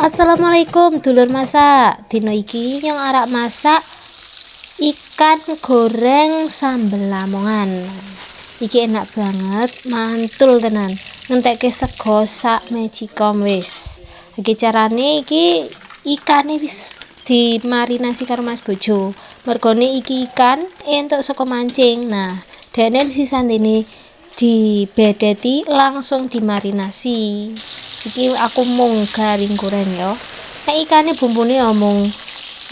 Assalamualaikum dulur masak. Dina iki nyong arak masak ikan goreng sambel Lamongan. Iki enak banget, mantul tenan. Ngentekke sego sak magicom wis. Iki carane, iki ikane wis dimarinasi karo Mas Bojo. Mergone iki ikan entuk saka mancing. Nah, dene sisantene dibedeti langsung dimarinasi. Iki aku mung garing goreng ya. Nek ikane bumbune ya mung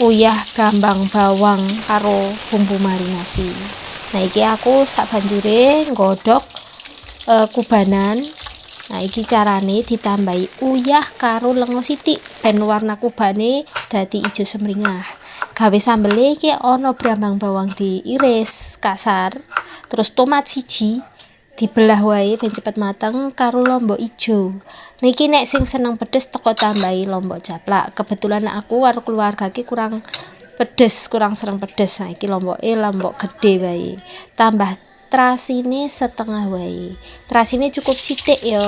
uyah, brambang, bawang karo bumbu marinasi. Nah, iki aku sak banjure nggodhog kubanan. Nah, iki carane ditambahi uyah karo lenga sithik ben warna kubane dadi ijo semringah. Gawe sambele iki ana brambang bawang diiris kasar, terus tomat siji dibelah wae ben cepet mateng karo lombok ijo. Niki nek sing seneng pedes teko tambahi lombok japlak. Kebetulan aku karo keluarga ki kurang pedes, kurang seneng pedes. Nah, iki lomboke lombok gede wae. Tambah trasine setengah wae. Trasine cukup sithik ya.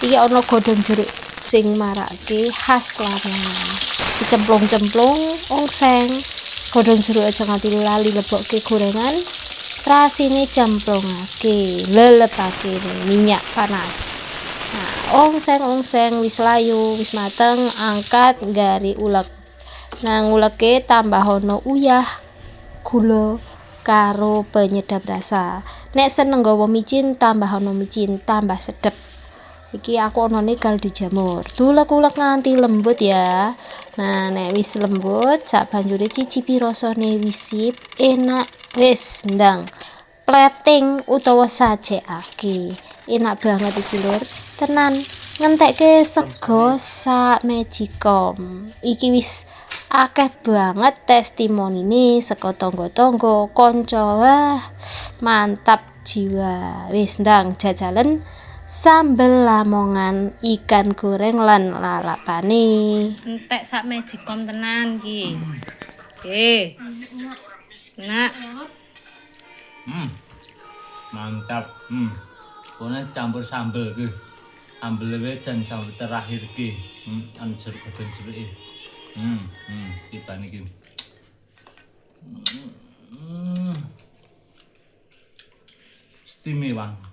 Iki ana godhong jeruk sing marake khas Lamongan. Dicemplung-cemplung ongseng. Godhong jeruk aja nganti lali lebokke gorengan. Trasine cemplungake, lelepake ning minyak panas. Nah, ongseng-ongseng wis layu, wis mateng, angkat gari ulek. Nah, nguleke tambah ana uyah, gula karo penyedap rasa. Nek seneng nggawa micin, tambah ana micin, tambah sedep. Iki aku onone kaldu jamur. Diulek-ulek nganti lembut ya. Nah, nek wis lembut, sak banjure cicipi rasane wis sip, enak, wis ndang plating utawa sajekake. Enak banget iki, Lur. Tenan, ngentekke sego sak magicom. Iki wis akeh banget testimonine saka tangga-tangga, kanca. Wah, mantap jiwa. Wis ndang jajalen sambel Lamongan ikan goreng lan lalapane. Entek sak magicom tenan iki. Oke. Enak. Mantap. Pokoknya campur sambel ki. Sambel wae jan sambel terakhir ki. Anu jeruk godhong jeruke. Tibane iki. Istimewa.